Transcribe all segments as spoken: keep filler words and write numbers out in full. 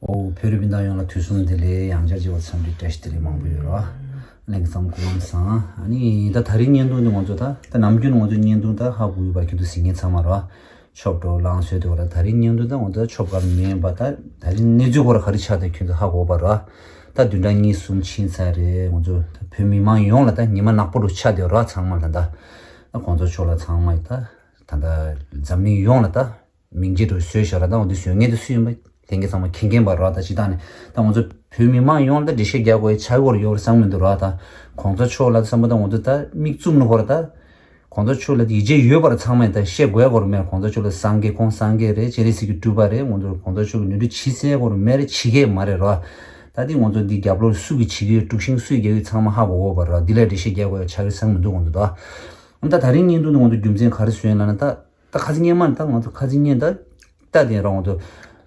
ཨོ། བོད་རིགས་སྤུན་ཟླ་ཡོངས་ལ་དུས་གསུམ་བདེ་ལེགས། ཡང་བསྐྱར་མཇལ་བར་འཚམས་འདྲི་བཀྲ་ཤིས་བདེ་ལེགས་མང་པོ་ཡོད་ར། གླེང་བསམ་སྐུ་ཁམས་བཟང་། ཨ་ནི་ད་ད་རིང་བརྙན་ཐུང་འདི་ང་ཚོ་ད་ད་ནམ་རྒྱུན་ང་ཚོ་བརྙན་ཐུང་ད་ཧ་གོ་ཡོད་པ་ཁྱོད་ཚོ་གཟིགས་མཁན་ཚང་མ་ར། ཆོབ་འགྲོ་ལངས་སོད་དེ་བ་ལ་ད་རིང་བརྙན་ཐུང་ད་ང་ཚོ་ཆོབ་གར་མེད་པ་ད་ད་རིང་གནས་ཚུལ་སྐོར་ག་རེ་ཆགས་ད་ཁྱོད་ཚོ་ཧ་གོ་བ་ར། ད་བདུན་ཕྲག་གཉིས་གསུམ་ཕྱིན་ཚར་རེད། ང་ཚོ་ད་བོད་མི་མང་ཡོངས་ལ་ད་ཉི་མ་ནག་པོ་རུ་ཆགས་བསྡད་ར། ཚང་མ་ལ་ད་ད་གོང་ས་མཆོག་ལ་ཚང་མ་ད་ད་ད་འཛམ་གླིང་ཡོངས་ལ་ད། མིང་རྗེས་འགྲོ་བཟོས་ཤག་ར། ད་འོ་འདི་བཟོས་མཁན་དེ་སུ་ཡིན་པ་ལྷན་རྒྱས་ཚང་མ་མཁྱེན་མཁྱེན་པ་ར། ད་ཅི་ད་ནི་ད་ང་ཚོ་བོད་མི་མང་ཡོངས་ལ་ད་འགྲེལ་བཤད་རྒྱག་དགོས་ཡ་ཆགས་ཡོད་རེད་བསམ་མི་འདུག་ར། ད་གོང་ས་མཆོག་ལ་བསམ་པ་ད་ང་ཚོ་ད་མིག་བཙུམ་ནས་ཧོར་ད་གོང་ས་མཆོག་ལ་ད་ཡིད་ཆེས་ཡོད་པར་ཚང་མས་ད་བཤད་དགོས་ཡ་གོ་རུ་མེད། གོང་ས་མཆོག་ལ་སངས་རྒྱས་ཁོང་སངས་རྒྱས་རེད། སྤྱན་རས་གཟིགས་ཀྱི་སྤྲུལ་པ་རེད། ང་ཚོ་གོང་ས་མཆོག་གི་ནུས་མཐུ་ཇི་སྲིད་གོ་རུ་མེད་རེད། ཇི་གས་མ་རེད་ར། ད་འདི་ང་ཚོ་འདི་རྒྱབ་ལོགས་སུ་གི་ཇི་གས་དཀྲུག་ཤིང་སུ་གི་རྒྱག་གི་ཚང་མ་ཧ་གོ་གོ་བ་ར། འདི་ལ་འགྲེལ་བཤད་རྒྱག་དགོས་ཡ་ཆགས་ཡོད་བསམ་མི་འདུག་ང་ཚོ་ད། ད་ད་རིང་བརྙན་ཐུང་འདི་ང་ཚོ་རྒྱུ་མཚན་ག་རེ་བཟོས་ཡིན་ལབ་ན་ད། ད་ཁ་སང་སྔོན་མ་ནས་ད་ང་ཚོ་ཁ་སང་སྔོན་ད་ལྟ་དེ་རང་ང་ཚོ་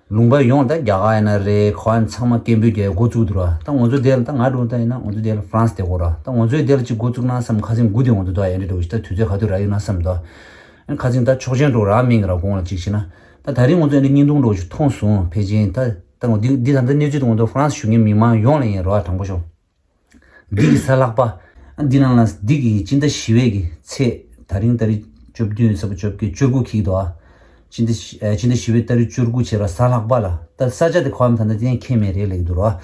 ལུང་པ་ཡོངས་ད་རྒྱ་གར་ཡིན་ན་རེད། ག་བ་ཡིན་ཚང་མ་སྐད་འབོད་རྒྱག་འགོ་བཙུགས་འདུག་ར། ད་ང་ཚོ་དེ་ལ་ད་ང་འགྲོ་ད་ཡིན་ན་ང་ཚོ་དེ་ལ་ཧྥ་རན་སི་དེ་གོ་ར། ད་ང་ཚོའི་དེ་ལ་ཅིག་འགོ་བཙུགས་ན་བསམ། ཁ་སང་དགུ་དེ་ང་ཚོ་ད་ཡན་འདྲ་འགྲོ་ཞིག་ད་དུས་ཚོད་ག་དུས་རག་ཡོད་ན་བསམ་ད། ཁ་སང་ད་ཆོག་མཆན་འགྲོ་རག་མིན་གི་ར། དགོངས་ལ་ཅིག་བྱས་ན་ད་ད་རིང་ང་ཚོ་ཡན་འདྲ་བརྙན་ཐུང་འགྲོ་ཞིག་མཐོང་སོང་། ཕལ་ཆེར་ད་ད་ང་འདི་འདི་ད་ད་གནས་ཚུལ་དེ་ང་ཚོ་ཧྥ་རན་སི་བཞུགས་མཁན་མི་མང་ཡོངས་ལ་ཡིན་ར། དྲང་པོ་ཤོད། འདི་གི་གཟའ་ལྷག་པ། ཨ་འདི་ནང་ལ་འདི་གི་སྤྱི་ཟླ་བཞི་པའི་གི་ཚེས་ད་རིང་ཏ་རིག་བཅུ་བདུན་ཚེས་པ་བཅོ་བརྒྱད་བཅུ་དགུ་འཁེལ་འདུག་ཨ། སྤྱི་ཟླ་བཞི་ཨ་སྤྱི་ཟླ་བཞི་པའི་ཏ་རིག་བཅུ་དགུ་བྱས་ར་གཟའ་ལྷག་པ་ལ། ད་ས་ཆ་དེ་གོ་བ་ད་ལྟ་གཏན་འཁེལ་མེད་རེད་ལབ་ཀྱི་འདུག་ར།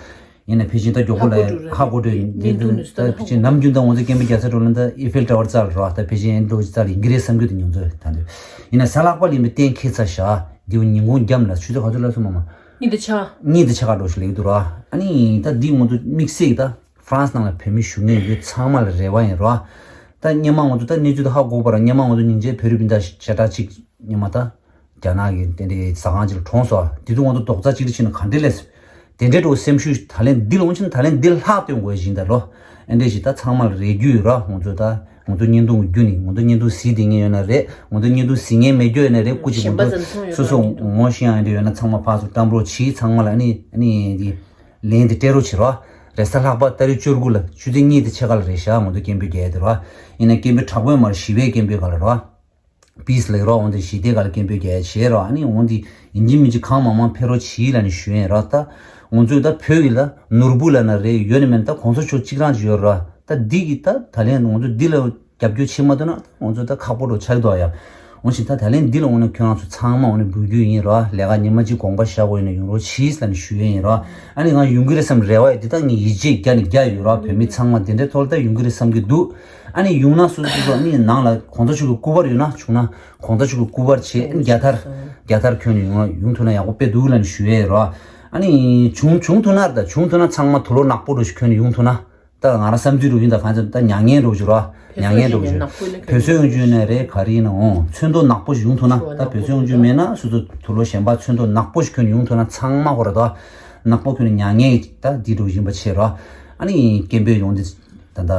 ཡིན་ན་ཕལ་ཆེར་ད་མགྱོགས་པོ་ལ་ཧ་གོ་འགྲོ་ཡིན་འདི་འདུག་ད་ཕལ་ཆེར་ནམ་རྒྱུན་ད་ང་ཚོ་སྐད་འབོད་རྒྱག་ས་འགྲོ་ལ་ད་ཨི་ཧྥེལ་ཊ་ཝར་རྩ་ལ་ར། ད་ཕལ་ཆེར་ཨེ་འགྲོ་རྩ་ལ་ཡིན་གྱི་རེད་བསམ་གྱི་འདུག་ང་ཚོས་ད་འདོད་ཡིན་ན་གཟའ་ལྷག་པ་ལ་ཡིན་པའི་གཏན་འཁེལ་ཚར་ཤག་འདི་བ་ཉིན་གུང་རྒྱབ་ལ་ཆུ་ཚོད་ག་ཚོད་ལ་སོང་མ་མ། གཉིས་དང་ཕྱེད་ཀ། གཉིས་དང་ཕྱེད་ཀ་འགྲོ་ཞིག་ལེགས་འདུག་ར། ཨ་ནི་ད་འདི་ང་ཚོ་དམིགས་བསལ་གྱི་ད་ཧྥ་རན་སི་ནང་ལ་བོད་མི་བཞུགས་མཁན་ཡོད་ཚང་མ་ལ་རེ་བ་ཡིན་ར། ད་སྔོན་མ་ང་ཚོ་ད་གནས་ཚུལ་ད་ཧ་གོ་བ་ར། སྔོན་མ་ང་ཚོ་ཉིན་བྱེད་བོད་རིགས་སྤུན་ཟླ་ཞེ་དྲག་ཅིག་སྔོན་མ་ད་རྒྱ་ནག་གི་དེ་འདྲའི་ཟ་ཁང་ཅིག་ལ་གྲོངས་སོང་། དེ་དུས་ང་ཚོ་རྡོག་རྩ་གཅིག་སྒྲིལ་བྱས་ནས་ག་འདྲ་ལས་དེ་འདྲའི་འགྲོ་སེམས་ཤུགས་ད་ལན་འདི་ལོངས་ཕྱིན་ད་ལན་འདི་ལྷག་སྟོན་དགོས་བཞིན་ད་ལོ། ཨེ་འདྲས་ཞིག་ད་ཚང་མ་ལ་རེ་རྒྱུ་ཡོད་ར། ང་ཚོ་ད་ང་ཚོ་བརྙན་ཐུང་གི་བརྒྱུད་ནས་ང་ཚོ་བརྙན་ཐུང་གཟིགས་བསྡད་མཁན་ཡོད་ན་རེད། ང་ཚོ་བརྙན་ཐུང་གཟིགས་མཁན་མེད་རྒྱུ་ཡོད་ན་རེད། སྐུ་མཁྱེན་གཞན་པ་ཚོ་ཚང་མ་ཡོད་སོ་སོ་ར་བརྙན་ཐུང་ངོ་ཤེས་ཡང་ཨེ་འདྲས་ཡོད་ན་ཚང་མ་ཕར་ཚུར་བཀྲམ་རོགས་གྱིས། ཚང་མ་ལ་ཨ་ནི་ཨ་ནི་འདི་ལན་འདི་སྤྲད་རོགས་བྱེད་རོགས། རེས་གཟའ་ལྷག་པ་ཏ་རིག་བཅུ་དགུ་ལ་ཆུ་ཚོད་གཉིས་དང་ཕྱེད་ཀ་ལ་རེད་ཤག་ང་ཚོ་སྐད་འབོད་རྒྱག་ཡ་དེ་ར། ཡིན་ན་སྐད་འབོད་དྲག་པོ་ཡོད་མ་རེད། བཞི་པའི་སྐད་འབོད་ག་ལ་ར། པིས་ལེགས་རོགས། འོན་ཏེ་ཞི་བདེ་ག་ལ་སྐད་འབོད་རྒྱག་ཡ་བྱེད་རོགས། ཨ་ནི་འོན་ཏེ་ཡིན་གཅིག་མིན་གཅིག་གང་མང་མང་ཕེབས་རོགས་གྱིས་ལབ་ནས་ཞུ་ཡིན་ར། ད་ང་ཚོས་ད་བོད་ཀྱི་ལ་ནོར་བུ་ལབ་ན་རེད། ཡོད་ན་མེད་ན་ད་གོང་ས་མཆོག་གཅིག་རང་ཅིག་ཡོད་ར། ད་འདི་གི་ད་ད་ལན་ང་ཚོ་འདི་ལ་རྒྱབ་སྐྱོར་བྱེད་མ་ཐུབ་ན་ང་ཚོ་ད་ཁག་པོ་རུ་ཆགས་འདུག་ཡ། འོ་ཞིག་ད་ད་ལན་འདི་ལ་འོ་ན་ཁྱོད་རང་ཚོ་ཚང་མ་འོ་ན་འབུལ་རྒྱུ་ཡིན་ར། ལས་ཀ་ཉི་མ་གཅིག་དགོངས་པ་བཞག་དགོས་ཡིན་ན་ཡོང་རོགས་གྱིས་ལབ་ནས་ཞུ་ཡིན་ར། ཨ་ནི་ང་ཡོང་གི་རེད་བསམ་རེ་བ་ཡོད། འདི་ད་ངས་ཡིད་ཆེས་བརྒྱ་ནས་བརྒྱ་ཡོད་ར། བོད་མི་ཚང་མ་དེ་འདྲའི་ཐོག་ལ་ད་ཡོང་གི་རེད་བསམ་གྱི་འདུག་ཨ་ནི་ཡོང་ན་སོ་སོ་སོ་སོ་ཨ་ནི་ནང་ལ་གོང་ས་མཆོག་གི་སྐུ་པར་ཡོད་ན་བྱུང་ན་གོང་ས་མཆོག་གི་སྐུ་པར་བྱས། ཨ་ནི་རྒྱ་དར་རྒྱ་དར་ཁྱོན་ནས་ཡོང་ཡོང་ཐུབ་ན་ཡག་པོ་དཔེ་འདུག་ལབ་ནས་ཞུ་ཡས་ར། ཨ་ནི་བྱུང་བྱུང་ཐུབ་ན་ད་བྱུང་ཐུབ་ན་ཚང་མ་དུག་ལོག་ནག་པོ་འདྲ་ཞིག་གྱོན་ནས་ཡོང་ཐུབ་ན། ད་ང་རང་བསམ་ཚུལ་རུ་ཡིན། ད་གང་ཚ་ད་མྱ་ངན་འདྲ་ཞིག་ར། མྱ་ངན་འདྲ་ཞིག་བོད་སོག་ཡོང་རྒྱུ་ཡིན་ན་རེད། ག་རེ་ཡིན་ན་འོང་། ཚོན་མདོག་ནག་པོ་ཞིག་ཡོང་ཐུབ་ན། ད་བོད་སོག་ཡོང་རྒྱུ་མེད་ན་སོ་སོ་དུག་ལོག་གཞན་པ་ཚོན་མདོག་ནག་པོ་ཞིག་གྱོན་ནས་ཡོང་ཐུབ་ན་ཚང་མ་ཧོ་ར་ད་ནག་པོ་གྱོན་ནས་མྱ་ངན་ད་འདི་འདྲ་ཞིག་ཡིན་པ་བྱས་ར། ཨ་ནི་སྐད་འབོད་ཡོང་དེ་ད་ད།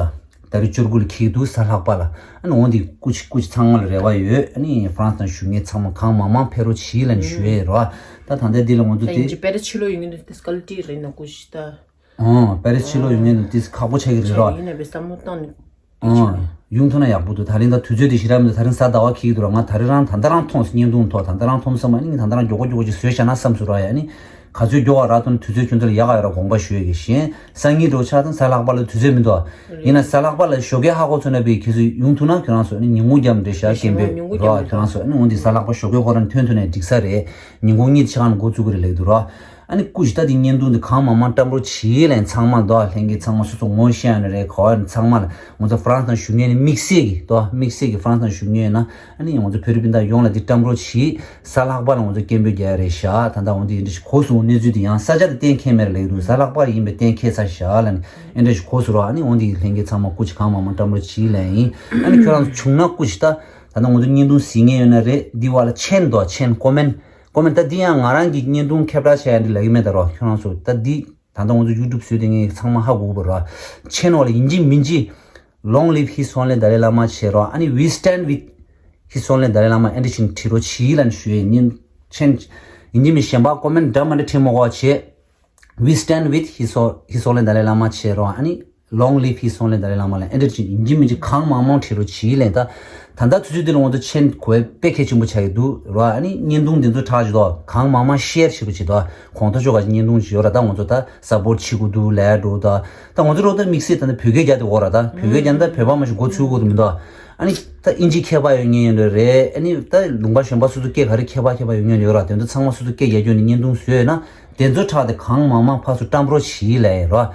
ད་རེས་བཅུ་དགུ་ལ་འཁེལ་འདུག་གཟའ་ལྷག་པ་ལ། ཨ་ནི་འོང་དེ་སྐུ་མཁྱེན་སྐུ་མཁྱེན་ཚང་མ་ལ་རེ་བ་ཡོད། ཨ་ནི་ཧྥ་རན་སི་ནང་བཞུགས་མཁན་ཚང་མ་གང་མང་མང་ཕེབས་རོགས་གྱིས་ལབ་ནས་ཞུ་ཡས་རེད་བ། ད་ད་ལྟ་འདི་ལ་ང་ཚོ་ད་དེ་ཡིན་གྱི་པེ་རི་ཕྱི་ལོགས་ཡོང་གི་འདུག་དེ་སྐལ་ཏི་རེད་ན་སྐུ་མཁྱེན་ད། ཨོ། པེ་རི་ཕྱི་ལོགས་ཡོང་མཁན་འདུག་དེ་ཁག་པོ་ཆགས་ཀྱི་རེད་ར། ཡིན་ན་བའི་བསམ་བློ་བཏང་ནས། ཨོ། ཡོང་ཐུབ་ན་ཡག་པོ་འདུག་ད་རིང་ད་དུས་ཚོད་དེ་ཞེ་དྲག་མི་འདུག་ད་རིང་གཟའ་ཟླ་བ་འཁེལ་གྱི་འདུག་ར། ང་ད་རིང་རང་ད་ལྟ་རང་མཐོང་སོང་། བརྙན་ཐུང་ཐོག་ད་ལྟ་རང་མཐོང་སོང་། ཨ་ནི་ད་ལྟ་རང་མགྱོགས་པོ་མགྱོགས་པོ་ཅིག་བཟོས་བཞག་ན་བསམ་སོང་ར། ཡ་ཨ་ནི། ག་ཚོད་མགྱོགས་པ་རག་ཐུབ་ན་དུས་ཚོད་ཁྱོད་ཚོ་ལ་ཡག་ག་ཡོད་ར། དགོངས་པ་ཞུ་ཡས་ཀྱི་གཞན། སང་ཉིན་འདྲ་ཆགས་ཙང་གཟའ་ལྷག་པ་ལ་དུས་ཚོད་མི་འདུག་ཡིན་ན་གཟའ་ལྷག་པ་ལ་ཞོགས་ཀས་ཧ་གོ་ཚོད་ན་བའི་ཁྱེད་ཚོ་ཡོང་ཐུབ་ན་ཁྱོད་རང་ཚོ་ཨ་ནི་ཉིན་གུང་རྒྱབ་འདྲ་ཞག་སྐད་འབོད་ར། ཁྱོད་རང་ཚོ་ཨ་ནི་འོང་དེ་གཟའ་ལྷག་པ་ཞོགས་ཀས་ཁོ་རང་ཐོན་ཐུབ་ན་འགྲིག་ས་རེད། ཉིན་གུང་གཉིས་ཆ་གང་འགོ་བཙུགས་ཀྱི་རེད་ལབ་འདུག་ར། ཨ་ནི་སྐུ་མཁྱེན་ད་འདི་བརྙན་ཐུང་འདི་གང་མང་མང་བཀྲམ་རོགས་གྱིས་ལབ་ཚང་མ་འདུག་ལྷན་རྒྱས་ཚང་མ་སོ་སོ་ངོ་ཤེས་ཡ་ནི་རེད། ག་བ་ནི་ཚང་མ་ལ་ང་ཚོ་ཧྥ་རན་སི་ནང་བཞུགས་མཁན་ནི་དམིགས་བསལ་གྱི་འདུག་དམིགས་བསལ་གྱི་ཧྥ་རན་སི་ནང་བཞུགས་མཁན་ཡོད་ན་ཨ་ནི་ང་ཚོ་བོད་རིགས་སྤུན་ཟླ་ཡོངས་ལ་འདི་བཀྲམ་རོགས་གྱིས། གཟའ་ལྷག་པ་ལ་ང་ཚོ་སྐད་འབོད་རྒྱག་ཡ་རེད་ཤག་ད་ལྟ་འོང་དེ་འདི་འདྲ་ཞིག་གོ་སོང་། གནས་ཚུལ་འདི་ཡང་ས་ཆ་དེ་གཏན་འཁེལ་མེད་ར་ལབ་ཀྱི་འདུག་གཟའ་ལྷག་པ་ཡིན་པའི་གཏན་འཁེལ་ཚར་ཤག་ལབ་ནི་ཨེ་འདྲ་ཞིག་གོ་སོང་ར། ཨ་ནི་འོང་དེ་ལྷན་རྒྱས་ཚང་མ་སྐུ་མཁྱེན་གང་མང་མང་བཀྲམ་རོགས་གྱིས་ལབ་ཡིན། ཨ་ནི་ཁྱོད་རང་ཚོ་བྱུང་ན་སྐུ་མཁྱེན་ད། ད་ལྟ་ང་ཚོ་བརྙན་ཐུང་གཟིགས་མཁན་ཡོད་ན་རེད། འདི་བ་ལ་མཆན་འདུག་མཆན་ཀོ་མེན། ཀོ་མེན་ད་འདི་ཡང་ང་རང་གི་བརྙན་ཐུང་ཁྱབ་བསྒྲགས་བྱས་ཡ་འདི་ལབ་ཀྱི་མེད་ད་རོ། ཁྱོད་རང་ཚོ་ད་འདི་ད་ལྟ་ང་ཚོ་ཡུ་ཊུབ་བཟོས་དེ་ངས་ཚང་མ་ཧ་གོ་གི་ར། མཆན་བ་ལ་ཡིན་གཅིག་མིན་གཅིག Long live His Holiness Dalai Lama བྱས་རོ། ཨ་ནི་We stand with His Holiness Dalai Lama ཨེ་འདྲ་བྱས་ནས་བྲིས་རོགས་གྱིས་ལབ་ནས་ཞུ་ཡས་ཡིན། མཆན་ཡིན་གཅིག་མིན་གཞན་པ་ཀོ་མེན་འདྲ་མི་འདྲ་བྲིས་མ་དགོས་པ་བྱས། We stand with His Hol- His Holiness Dalai Lama བྱས་རོ། ཨ་ནི། Long live his soul ལབ་ཏེ་ཏཱ་ལའི་བླ་མ་ལ་ཨེ་འདྲ་ཅིག་ཡིན་གཅིག་མིན་གཅིག་གང་མང་མང་བྲིས་རོགས་བྱིས་ལབ་ད། ད་ལྟ་དུས་ཚོད་འདི་ལ་ང་ཚོ་མཆན་འགོད་དཔེ་གལ་ཆེན་པོ་ཆགས་ཀྱི་འདུག་ར། ཨ་ནི་བརྙན་ཐུང་འདི་ཚོ་གྲགས་ཀྱི་འདུག་གང་མང་མང་ཤེར་བྱེད་རོགས་བྱེད་ད། གོང་ཐོག་ཕྱོགས་ག་ཅིག་བརྙན་ཐུང་ཅིག་ཡོད་ར། ད་ང་ཚོ་ད་སཔོར་ཊི་བྱེད་དགོས་འདུག་ལབ་འགྲོ་ད། ད་ང་ཚོ་རོགས་ད་དམིགས་བསལ་ད་ནི་བོད་སྐད་རྒྱག་དེ་འོ་ར། ད་བོད་སྐད་རྒྱག་ན་ད་བོད་པ་མ་གཏོགས་མགོ་ཚོས་དགོས་འདུག་མི་འདུག་ཨ་ནི་ད་ཨིན་ཇི་མཁས་པ་ཡོད་མཁན་ཡོད་རེད། ཨ་ནི་ད་ལུང་པ་གཞན་པ་སོ་སོ་སྐད་ག་རེ་མཁས་པ་མཁས་པ་ཡོད་མཁན་ཡོད་ར། དེ་ཚོ་ཚང་མ་སོ་སོ་སྐད་རྒྱག་རྒྱུ་ནི་བརྙན་ཐུང་བཟོས་ན། དེ་ཚོ་དྲངས་ཏེ་གང་མང་མང་ཕར་ཚུར་བཀྲམ་རོགས་བྱིས་ལབ་ཡིན་རོ།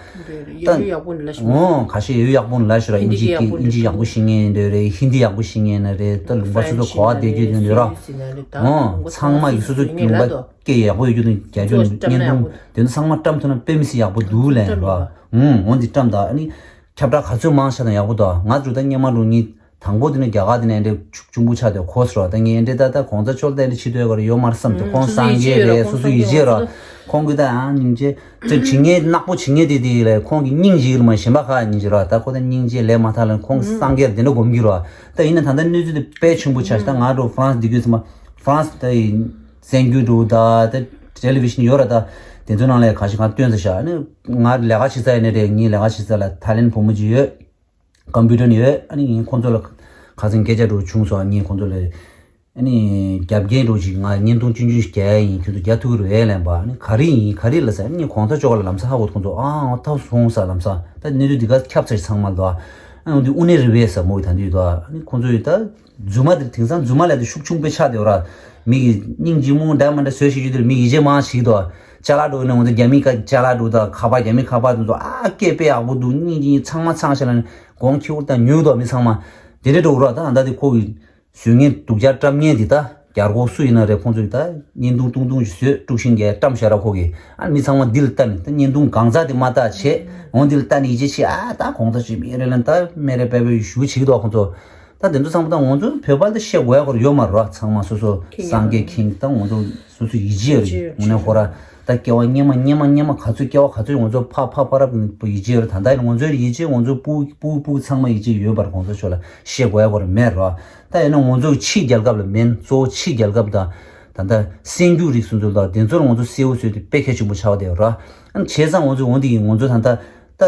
ད་ཡ་ཡོ་ཡག་པོ་འདི་ལ་ཤོད། ཨོ་ཁ་ཤས་ཡ་ཡོ་ཡག་པོ་འདི་ལ་ཤོད་ར། ཨིན་ཇི་སྐད་ཨིན་ཇི་ཡག་པོ་ཤེས་མཁན་འདྲ་རེད། ཧིན་དི་ཡག་པོ་ཤེས་མཁན་ན་རེད། ད་ལུང་པ་སོ་སོ་གོ་བ་བསྡད་རྒྱུ་ཡོད་འདྲ་ར། ཨོ་ཚང་མ་གི་སོ་སོ་ལུང་པ་སྐད་ཡག་པོ་ཡོད་རྒྱུ་དང་རྒྱག་རྒྱུ་བརྙན་ཐུང་དེ་ཚོ་ཚང་མ་བཀྲམ་ཐུབ་ན་དཔེ་མི་སྲིད་ཡག་པོ་འདུག་ལབ་ཡིན་རོ། ཨོ་འདི་བཀྲམ་ད། ཨ་ནི་ཁྱབ་བསྒྲགས་ག་ཚོད་མང་ཤ་དང་ཡག་པོ་འདུག་ང་ཚོ་ད་སྔོན་མ་རུ་ནི། དང་པོ་དེ་ནི་རྒྱ་གར་དེ་ནས་འདྲ་ཆུང་ཆུང་པོ་ཆགས་དུས་གོ་སོང་ར། ད་ངས་འདྲ་ད་ད་གོང་ས་མཆོག་ལ་ད་འདྲ་བྱེད་འདོད་ག་རེ་ཡོད་མ་རེད་བསམ་དུས། ཁོང་སོ་སོ་སངས་ཡིད་ཆེས་རྒྱས་ཡོད་ར། རེད། ཁོང་སོ་སོ་སངས་ཡིད་རྒྱས་ཆེས་ར། ར། ཁོང་གི་ད་ཨང་སྙིང་རྗེ་ཙེ་བྱེད་མཁན་ནག་པོ་བྱེད་མཁན་དེ་དེ་ལས་ཁོང་གི་སྙིང་རྗེ་ལ་མ་ཞེན་པ་ཁ་སྙིང་རྗེ་ར། ད་ཁོ་ད་སྙིང་རྗེ་ལས་མ་ཐག་ལ་ཁོང་སངས་རྒྱས་དེ་འདྲ་སྒོམ་གྱི་ར། ད་ཡིན་ན་ད་ད་གནས་ཚུལ་དེ་དཔེ་ཆེན་པོ་ཆགས་ཤག་ད་ང་རོ་ཧྥ་རན་སི་འདི་གུས་ཚང་མ་ཧྥ་རན་སི་ད་ཡིན་གསར་འགྱུར་འགྲོ་ད་ད་ཊེ་ལི་བི་ཤན་ཡོད་ར། ད་དེ་ཚོ་ནང་ལ་ག་ཞིག་གང་སྟོན་ཚར་ཤག་ཨ་ནི་ང་ལས་ཀ་བྱེད་ས་ཡིན་ནི་རེད། ངའི་ལས་ཀ་བྱེད་ས་ལ་ཐའི་ལེན་བུ་མོ་ཅིག་ཡོད། ཀམ་པུ་ཊར་ནས་ཡོད། ཨ་ནི་ངས་ཁོང་ཚོ་ལ་ཁ་སང་སྐད་ཆ་འདྲ་བྱུང་སོང་། ངས་ཁོང་ཚོ་ལ་ཨ་ནི་རྒྱབ་འགལ་འདྲ་ཅིག་ང་བརྙན་ཐུང་ཆུང་ཆུང་ཞིག་རྒྱག་ཡ་ཡིན། ཁྱོད་ཚོ་རྒྱག་ཐུབ་ཀྱི་རེད་ལབ་པ། ཨ་ནི་ག་རེ་ཡིན་ག་རེ་ལབ་ཟེར། ཨ་ནི་ངས་གོང་ས་མཆོག་ལ་ལམ་སང་ཧ་གོ། ཁོང་ཚོ་ཨ་ཨ་ཐབས་སོང་ས་ལམ་སང་ད་གནས་ཚུལ་འདི་ག་ཁྱབ་ཚར་ཚང་མ་ལ་དོ། ཨ་ནི་འདི་དབུ་ནས་རི་བས་ས་མོ་གི་ད་འདི་དོ། ཨ་ནི་ཁོང་ཚོ་ཡི་ད་རྫུན་མ་འདིར་དེང་སང་རྫུན་མ་ལས་དེ་ཤུགས་ཆུང་པོ་ཆགས་བསྡད་ཡོད་ར། མི་གི་སྙིང་རྗེ་མོ་འདྲ་མ་འདྲ་བཟོས་ཤིག་ཡོད་དེར་མི་ཡིད་ཆེས་མང་ཞིག་དོ། ཅ་ལག་འགྲོ་ནས་འོང་དུས་རྒྱ་མི་ཀ་ཅ་ལག་འགྲོ་དང་ཁ་པར་རྒྱ་མི་ཁ་པར་དུ་ཚོ་ཨ་སྐད་དཔེ་ཡག་པོ་འདུག་སྙིང་རྗེ་ཚང་མ་ཚང་ཤ་ལ་ནི་གོང་ཁྱེའུ་དང་ཉོས་དོ་མི་ཚང་མ་དེ་འདྲ་འགྲོ་ར། ད་ད་དེ་ཁོ་གི་བཟོས་ངན་སྡུག་ཅག་བཀྲམ་ངན་དེ་ད་རྒྱལ་སྒོ་སུ་ཡིན་ན་རེད། ཁོང་ཚོས་ད་བརྙན་ཐུང་ཐུང་ཐུང་ཞིག་བཟོས་དཀྲུག་ཤིང་རྒྱག་བཀྲམ་བཞག་ར། ཁོ་གི་ཨ་མི་ཚང་མ་འདི་ལ་ལྟ་ནས་ད་བརྙན་ཐུང་གང་ཚ་དེ་མ་ལྟ་བྱས་འོང་འདི་ལ་ལྟ་ནས་ཡིད་ཆེས་བྱེད། ཨ་ད་གོང་ཚ་ཞིག་མི་རེད་ལ་ད་མེ་རེ་པེ་པེ་ཞུ་བྱེད་ཀྱི་འདུག་ཁོང་ཚོ། ད་དེ་ཚོ་ཚང་མ་ད་ང་ཚོ་བོད་པ་ལ་བཤད་དགོས་ཡ་སྐོར་ཡོད་མ་རེད་བ། ཚང་མ་སོ་སོ་ཁེངས་སངས་རྒྱས་ཡ་ཁེངས་ད་ང་ཚོ་སོ་སོ་ཡིད་ཆེས་རེད། ཡིད་ཆེས་དངོས་གནས་ཁོ་ར་ད་སྐྱེ་བ་སྔོན་མ་སྔོན་མ་སྔོན་མ་ག་ཚོད་སྐྱེ་བ་ག་ཚོད་ང་ཚོ་ཕ་ཕ་ཕ་རབས་ཀྱི་ཡིད་ཆེས་རེད། ད་ལྟ་ཡིན་ང་ཚོའི་ཡིད་ཆེས་ང་ཚོ་སྤུ་སྤུ་སྤུ་ཚང་མ་ཡིད་ཆེས་ཡོད་པར་གོང་ས་མཆོག་ལ་བཤད་དགོས་ཡ་སྐོར་མེད་རེད་བ། ད་ཡིན་ན་ང་ཚོ་ཕྱི་རྒྱལ་ཁབ་ལ་མིན་གཙོ་བོ་ཕྱི་རྒྱལ་ཁབ་དང་ད་ལྟ་གསར་འགྱུར་རིགས་སུ་འཛུལ་དང་དེ་ཚོར་ང་ཚོ་གསལ་བོ་བཟོས་ཏེ་དཔེ་གལ་ཆེན་པོ་ཆགས་བསྡད་ཡོད་རེད་བ། ཨ་བྱས་ཙང་ང་ཚོ་འོ་འདི་ཡིན་ང་ཚོ་ད་ལྟ། ད་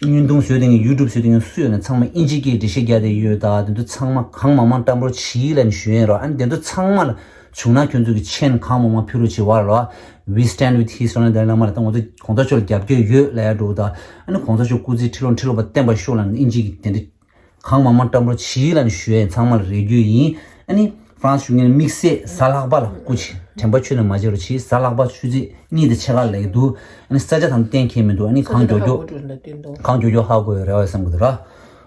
བརྙན་ཐུང་བཟོས་དེ་ངས་ཡུ་ཊུབ་བཟོས་དེ་ངས་སུ་ཡོད་ན་ཚང་མ་ཨིན་ཇི་སྐད་འགྲེལ་བཤད་རྒྱག་དེ་ཡོད། ད་དེ་ཚོ་ཚང་མ་གང་མང་མང་བཀྲམ་རོགས་བྱིས་ལབ་ནས་ཞུ་ཡིན་རོགས། ཨ་ནི་དེ་ཚོ་ཚང་མ་ལ་བྱུང་ན་ཁྱོད་ཚོ་གི་མཆན་གང་མང་མང་ཕུལ་རོགས་བྱེད་བར་ལ། We stand with His Holiness Dalai Lama ལ་ད་ང་ཚོ་གོང་ས་མཆོག་ལ་རྒྱབ་སྐྱོར་ཡོད་ལབ་ཡ་འགྲོ་ད། ཨ་ནི་གོང་ས་མཆོག་སྐུ་ཚེ་ཁྲི་ལོ་ཁྲི་ལོ་བར་བརྟན་པར་ཤོག་ལབ་ནས་ཨིན་ཇི་གི་དེ་འདྲ་གང་མང་མང་བཀྲམ་རོགས་བྱིས་ལབ་ནས་ཞུ་ཡ་ཡིན། ཚང་མ་ལ་རེ་སྐུལ་ཡིན། ཨ་ནི། ཧྥ་རན་སི་གཞུང་གིས་དམིགས་བསལ་གཟའ་ལྷག་པ་ལ་སྐུ་མཁྱེན་དྲན་པ་ཆུད་ནས་མ་བརྗེད་རོགས་གྱིས། གཟའ་ལྷག་པ་ཆུ་ཚོད་གཉིས་དང་ཕྱེད་ཀ་ལ་ཡི་འདུག་ཨ་ནི་ས་ཆ་དང་གཏན་འཁེལ་མི་འདུག་ཨ་ནི་གང་མགྱོགས་མགྱོགས་གང་མགྱོགས་མགྱོགས་ཧ་གོ་བའི་རེ་བ་བསམ་གི་འདུག་ར།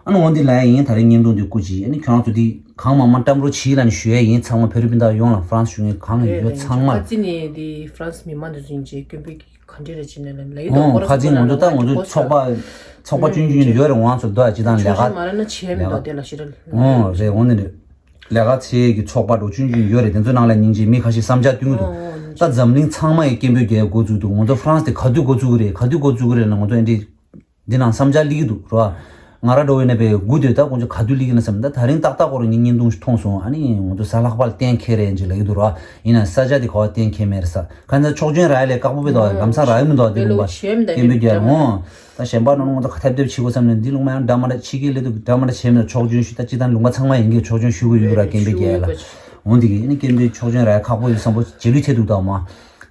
ཨ་ནི་འོ་འདི་ལ་ཡིན། ད་རེས་བརྙན་ཐུང་འདི་སྐུ་མཁྱེན། ཨ་ནི་ཁྱོད་རང་ཚོ་འདི་གང་མང་མང་བཀྲམ་རོགས་གྱིས་ལབ་ནས་ཞུ་ཡ་ཡིན། ཚང་མ་བོད་རིགས་སྤུན་ཟླ་ཡོངས་ལ་ཧྥ་རན་སི་གཞུང་གིས་གང་ཡོད་ཚང་མ་ལ། ཁ་ཅིག་ནས་འདི་ཧྥ་རན་སི་མི་མང་འདི་ཚོ་ཡིན་ཅེས་སྐད་འབོད་ཀྱི་ག་འདྲ་རེ་བྱེད་ནས་ལབ་ཡི་འདུག་ཨོ་ཁ་ཅིག་ང་ཚོ་ད་ང་ཚོ་ཚོགས་པ་ཚོགས་པ་ཆུང་ཆུང་ཡོད་རེད། ང་ཚོ་འདུག་ཨ་ཅི་དང་ལས་ཀ་ཆུང་ཆུང་མ་རེད་ན་བྱས་མི་འདུག་དེ་ལ་ཞེ་དྲག་ཨོ་རེད། འོ་འདི་རེད། ལས་ཀ་ཚད་ཀྱི་ཚོགས་པ་འདྲ་ཆུང་ཆུང་ཡོད་རེད། དེ་ཚོའི་ནང་ལ་སྙིང་རྗེ་མི་ཁ་ཤས་བསམ་འཆར་བཏོན་གྱི་འདུག་ཨོ་ཨོ་ད་འཛམ་གླིང་ཚང་མ་ཡི་སྐད་འབོད་རྒྱག་འགོ་བཙུགས་འདུག་ང་ཚོ་ཧྥ་རན་སི་དེ་ག་དུས་འགོ་བཙུགས་ཀྱི་རེད། ག་དུས་འགོ་བཙུགས་ཀྱི་རེད་ལ་ང་ཚོ་ཨེ་འདྲི་འདི་ནང་བསམ་འཆར་སླེབས་ཀྱི་འདུག་རོ། ང་ར་འགྲོ་བའི་ནས་པའི་སྒུག་སྡོད་ད་ཁོང་ཚོ་ག་དུས་སླེབས་ཀྱི་ན་བསམ། ད་ད་རིང་ཏག་ཏག་སྐོར་ངས་བརྙན་ཐུང་ཞིག་མཐོང་སོང་། ཨ་ནི་ང་ཚོ་གཟའ་ལྷག་པ་ལ་གཏན་འཁེལ་རེད་ཅེས་ལབ་ཀྱི་འདུག་རོ། ཡིན་ན་ས་ཆ་དེ་ག་བ་གཏན་འཁེལ་མེད་རེད་ས། ཁ་ཚ་ཕྱོགས་ཆོས་རག་ལས་ཁག་པོ་བས་དོ་ལམ་སང་རག་ཡོད་མི་འདུག་དེ་ལུང་པ་སྐད་འབོད་རྒྱག་ཡོང་། ད་གཞན་པ་ནང་ང་ཚོ་ཁ་ཐེབས་ཐེབས་བྱེད་དགོས་བསམ་ནས་འདི་ལུང་མ་ཡང་འདྲ་མ་འདྲ་ཕྱི་རྒྱལ་སླེབས་དུས་འདྲ་མ་འདྲ་བྱས་མེད། ཕྱོགས་ཆོས་ཞུ་ད་ཅི་ད་ལུང་པ་ཚང་མ་ཡིན་གྱི་ཕྱོགས་ཆོས་ཞུ་གི་ཡོད་ར་སྐད་འབོད་རྒྱག་ལ། འོང་འདི་གི་ཨ་ནི་སྐད་འབོད་ཕྱོགས་ཆོས་རག་ཁག་པོ་ཡོད་བསམ་པོ་རྗེས་ལུས་ཐེབས་འདུག་ད་མ།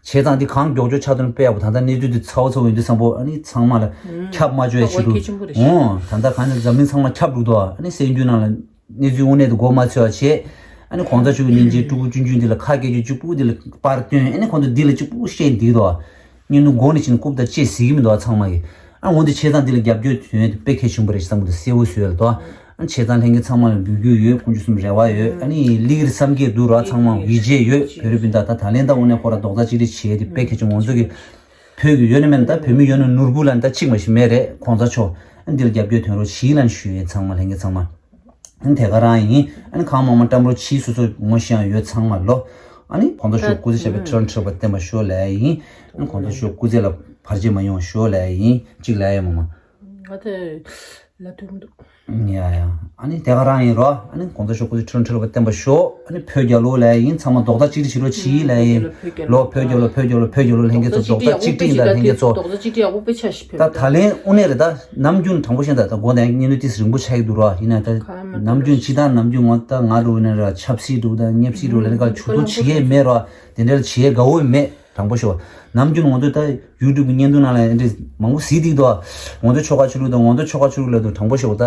བྱས་ཙང་འདི་གང་མགྱོགས་མགྱོགས་ཆགས་དོན་དཔེ་ཡག་པོ་ད་ལྟ་གནས་ཚུལ་འདི་ཚ་བོ་ཚ་བོ་ཡིན་དུས་བསམ་པོ་ཨ་ནི་ཚང་མ་ལ་ཁྱབ་མ་བཅུག་ཡ་བྱེད་འདུག་ཨོ་ད་ལྟ་གང་ནས་འཛམ་གླིང་ཚང་མ་ཁྱབ་འདུག་དོ། ཨ་ནི་གསར་འགྱུར་ནང་ལ་གནས་ཚུལ་དངོས་གནས་དུ་མགོ་མ་ཚོས་པ་བྱས། ཨ་ནི་གོང་ས་མཆོག་གི་སྙིང་རྗེ་ཕྲུ་གུ་ཆུང་ཆུང་འདི་ལ་ཁ་སྐད་ཅིག་གཅིག་པུ་འདི་ལ་པར་སྟོན། ཨ་ནི་ཁོང་ཚོ་འདི་ལ་གཅིག་པུ་བཤད་འདི་དོ། བརྙན་ཐུང་མགོ་ནས་ཕྱིན་རྐུབ་དང་བཅས་གཟིགས་ཀྱི་མི་འདུག་ཚང་མ་གིས། ཨ་འོ་འདི་བྱས་ཙང་འདི་ལ་རྒྱབ་སྐྱོར་དོན་དེ་དཔེ་གལ་ཆེན་པོ་རེད་བསམ་གི་འདུག་གསལ་བོ་བཟོས་ཡོད་ལ་དོ། ཨ་བྱས་ཙང་ལྷན་རྒྱས་ཚང་མ་ལ་འབོད་སྐུལ་ཡོད། དཀོན་མཆོག་གསུམ་རེ་བ་ཡོད། ཨ་ནི་སླེབས་ཀྱི་རེད་བསམ་གྱི་འདུག་ར། ཚང་མ་ཡིད་ཆེས་ཡོད། བོད་རིགས་སྤུན་ཟླ་ད་ད་ལན་ད་འོ་ནས་ཁོ་ར་རྡོག་རྩ་གཅིག་སྒྲིལ་བྱས་ཏེ་དཔེ་གལ་ཆེན་ང་ཚོ་གི་བོད་ཀྱི་ཡོད་ན་མེད་ན་ད་བོད་མི་ཡོད་ན་ནོར་བུ་ལ་ད་གཅིག་མ་ཞིག་མེད་རེད། གོང་ས་མཆོག་ཨ་འདི་ལ་རྒྱབ་སྐྱོར་དོན་རོགས་བྱིས་ལ་ཞུ་ཡས་ཚང་མ་ལྷན་རྒྱས་ཚང་མ། ཨ་ནི་དེ་ག་རང་ཡིན། ཨ་ནི་གང་མང་མང་བཀྲམ་རོགས་བྱིས། སོ་སོ་ངོ་ཤེས་ཡང་ཡོད་ཚང་མ་ལོ། ཨ་ནི་གོང་ས་མཆོག་སྐུ་ཚེ་ཞབས་པད་ཁྲི་ལོ་ཁྲི་ལོ་བརྟན་པར་ཤོག་ལབ་ཡིན། ཨ་ནི་གོང་ས་མཆོག་སྐུ་ཚེ་ལ་བར་ཆད་མ་ཡོང་ཤོག་ལབ་ཡིན། གཅིག་ལབ་ཡ་མ་མ། ང་དེ་ ལབ་ཐུབ་མི་འདུག་ཡ་ཡ། ཨ་ནི་དེ་ག་རང་ཡིན་རོ། ཨ་ནི་གོང་ས་མཆོག་སྐུ་ཚེ་ཁྲི་ལོ་ཁྲི་ལོ་བརྟན་པར་ཤོག་ཨ་ནི་བོད་རྒྱལ་ལོ་ལབ་ཡིན། ཚང་མ་རྡོག་རྩ་གཅིག་སྒྲིལ་བྱེད་རོགས་བྱེད་ལབ་ཡིན། ལོ་བོད་རྒྱལ་ལོ། བོད་རྒྱལ་ལོ། བོད་རྒྱལ་ལོ། ལྷན་རྒྱས་ཚོ་རྡོག་རྩ་གཅིག་སྒྲིལ་ཡིན་ད། ལྷན་རྒྱས་ཚོ། རྡོག་རྩ་གཅིག་སྒྲིལ་ཡག་པོ་དཔེ་ཆ་ཞིག་ཕེབས། ད་ད་ལན་དངོས་གནས་རེད། ད་ནམ་རྒྱུན་དྲང་པོ་བཤད་ན་ད་མགོ་ནས་བརྙན་ཐུང་ཏིས་རིང་པོ་ཆགས་ཀྱི་འདུག་རོ། ཡིན་ན་ད་ནམ་རྒྱུན་ཇི་ལྟར་ནམ་རྒྱུན་ངོ་ད་ང་རུ་ཡིན་ན་ར་ཆབ་སྲིད་འདྲ་ད་མཉམ་སྲིད་འདྲ་ལ་ནི་ག་ཇུས་གཏོགས་བྱེད་ཀྱི་མེད་རོ། དེ་འདྲ་ལ་བྱེད་དགའ་བོ་མེད། དྲང་པོ་ཤོད། ནམ་རྒྱུན་ང་ཚོ་ད་ཡུ་ཊུབ་ཀྱི་བརྙན་ཐུང་ནང་ལ་འདི་མང་པོ་གཟིགས་འདུག་དོ། ང་ཚོ་ཆོལ་ཁ་ཆོས་ལུགས་དང་ང་ཚོ་ཆོལ་ཁ་ཆོས་ལུགས་ལབ་འདུག་དྲང་པོ་ཤོད། ད་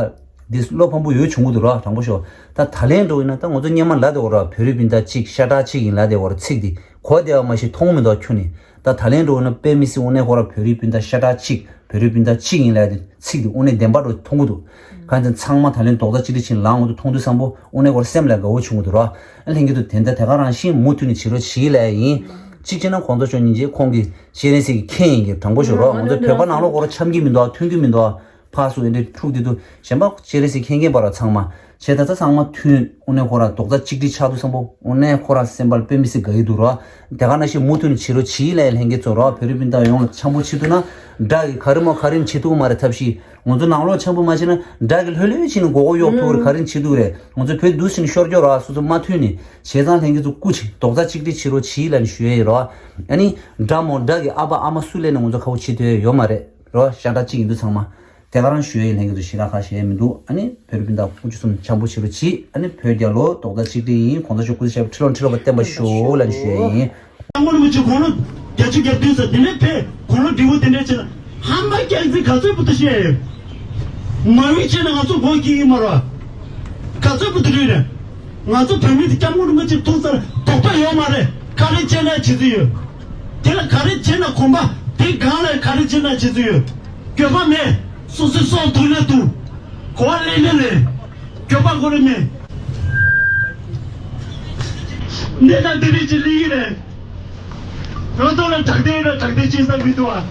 འདི་བློ་ཕམ་པོ་ཡོད་བྱུང་གི་འདུག་ར། དྲང་པོ་ཤོད། ད་ད་ལན་འགྲོ་ཡིན་ན་ད་ང་ཚོ་སྔོན་མ་ལབ་བསྡད་ཡོད་ར། བོད་རིགས་སྤུན་ཟླ་གཅིག་ཤ་ཁྲག་གཅིག་ཡིན་ལབ་བསྡད་ཡོད་ར། ཚིག་འདི་གོ་བདེ་བ་མ་ཤེས། མཐོང་མི་འདུག་ཁྱོན་ནས། ད་ད་ལན་འགྲོ་ཡིན་ན་དཔེ་མི་སྲིད། དངོས་གནས་ཁོ་ར་བོད་རིགས་སྤུན་ཟླ་ཤ་ཁྲག་གཅིག་བོད་རིགས་སྤུན་ཟླ་གཅིག་ཡིན་ལབ་ཡ་དེ་ཚིག་དེ་དངོས་གནས་བདེན་པ་འདྲ་མཐོང་གི་འདུག་གང་ཡིན་ཚང་མ་ད་ལན་རྡོག་རྩ་གཅིག་སྒྲིལ་བྱས་ནས་ལངས་འོང་དུས་མཐོང་དུས་བསམ་པོ་དངོས་གནས་ཁོ་ར་སེམས་ལ་དགའ་བོ་བྱུང་གི་འདུག་ར། ཨ་ལྷན་རྒྱས་ཚོ་དེ་འདྲ་དེ་ག་རང་བཞིན་མུ་མཐུད་ནས་བྱེད་རོགས་བྱེད་ལབ་ཡ་ཡིན། གཅིག་བྱས་ན་གོང་ས་མཆོག་སྙིང་རྗེ། ཁོང་གི་སྤྱན་རས་གཟིགས་ཀྱི་མཁན་ཡིན་གྱི། དྲང་པོ་ཤོད་རོགས། ང་ཚོ་བོད་པ་ནང་ལོགས་ཁོ་ར་འཆམ་གྱི་མི་འདུག་མཐུན་གྱི་མི་འདུག་ཕར་ཚུར་དེ་འདྲ་འཁྲུག་དེ་འདུག་གཞན་པ་སྤྱན་རས་གཟིགས་མཁྱེན་མཁྱེན་པ་ར་ཚང་མ། བྱས་ད་ལྟ་ཚང་མ་མཐུན། དངོས་གནས་ཁོ་ར་རྡོག་རྩ་གཅིག་སྒྲིལ་ཆགས་འདུག་བསམ་པོ་དངོས་གནས་ཁོ་ར་སེམས་པ་ལ་དཔེ་མི་སྲིད་དགའ་ཡི་འདུག་རོ། དེ་ག་ནང་བཞིན་མུ་མཐུད་ནས་བྱེད་རོགས་བྱེད་ལབ་ཡ་ལྷན་རྒྱས་ཚོ་རོ། བོད་རིགས་སྤུན་ཟླ་ཡོངས་ལ་འཆམ་པོ་བྱེད་ཐུབ་ན། དགྲ་གིས་ག་རེ་མོ་ག་རེ་བྱེད་ཐུབ་མ་རེད། ཐབས་ཤེས་ང་ཚོ་ནང་ལོགས་འཆམ་པོ་མ་བྱེད་ན་དགྲ་གིས་ལྷོད་ལྷོད་བྱས་ནས་མགོ་སྐོར་གཡོག་ཐུབ་ཀྱི་རེད། ག་རེ་བྱེད་ཐུབ་ཀྱི་རེད། ང་ཚོ་བོད་འདུག་ཟེར་ནས་ཤོར་རྒྱུ་ར། སོ་སོ་མ་མཐུན་ནས་བྱས་ཙང་ལྷན་རྒྱས་ཚོ་སྐུ་མཁྱེན། རྡོག་རྩ་གཅིག་སྒྲིལ་བྱེད་རོགས་བྱེད་ལབ་ནས་ཞུ་ཡ་ཡིན་རོ། ཨ་ནི་དགྲ་མོ་དགྲ་གི་ཨ་ཕ་ཨ་མ་སུ་སླེབས་ནས་ང་ཚོ་ཁ་བོ་བྱེད་ཐུབ་ཡ་ཡོད་མ་རེད་རོ། ཤ་ཁྲག་གཅིག་ཡིན་དུས་ཚང་མ། དེ་ག་རང་ཞུ་ཡ་ཡིན། ལྷན་རྒྱས་ཚོ་ཞེ་དྲག་ཁ་ཞེ་མི་འདུག་ཨ་ནི་བོད་རིགས་སྤུན་ཟླ་དཀོན་མཆོག་གསུམ་འཆམ་པོ་བྱེད་རོགས་གྱིས། ཨ་ནི་བོད་རྒྱལ་ལོ། རྡོག་རྩ་གཅིག་སྒྲིལ་ཡིན། གོང་ས་མཆོག་སྐུ་ཚེ་ཞབས་པད་ཁྲི་ལོ་ཁྲི་ལོ་བརྟན་པར་ཤོག་ལབ་ནས་ཞུ་ཡ་ཡིན། སྐྱབས་མགོན་རིན་པོ་ཆེ་དགུང་ལོ་བརྒྱད་ཅུ་གྱ་བདུན་ཟེར་དེ་ནས་ཕེབས་གུང་ལོ་བགྲེས་པོ་དེ་འདྲ་བྱས་ན་ཧམ་པ་སྐྱག་རྫུན་ག་ཚོད་པོ་ཏོ་བཤད་ཡོད། མ་འོས་བྱས་ན་ང་ཚོ་མགོ་སྐྱེ་གི་མ་རེད། ག་ཚོད་པོ་ཏོ་རེད། ང་ཚོ་བོད་མི་དེ་སྐྱབས་མགོན་རིན་པོ་ཆེ་ཐུག་ཚར་དོགས་པ་ཡོད་མ་རེད། ག་རེ་བྱས་ན་བྱེད་རྩིས་ཡོད། དེ་ལ་ག་རེ་བྱས་ན་གོམ་པ་དེ་སྒང་ལ་ག་རེ་བྱས་ན་བྱེད་རྩིས་ཡོད། འགྱོད་པ་མེད། སོ་སོའི་སྲོག་དུག་ལས་དུག་གོ་བ་ལེན་ལེན་ལེན། འགྱོད་པ་ཁོ་རེ་མེད། གནས་སྟངས་དེ་རིགས་ཅིག་སླེབས་ཀྱི་རེད། ང་ཚོ་ལ་དྲག་བདེན་ར་དྲག་བདེན་བྱེད་ས་མི་འདུག་ཨ།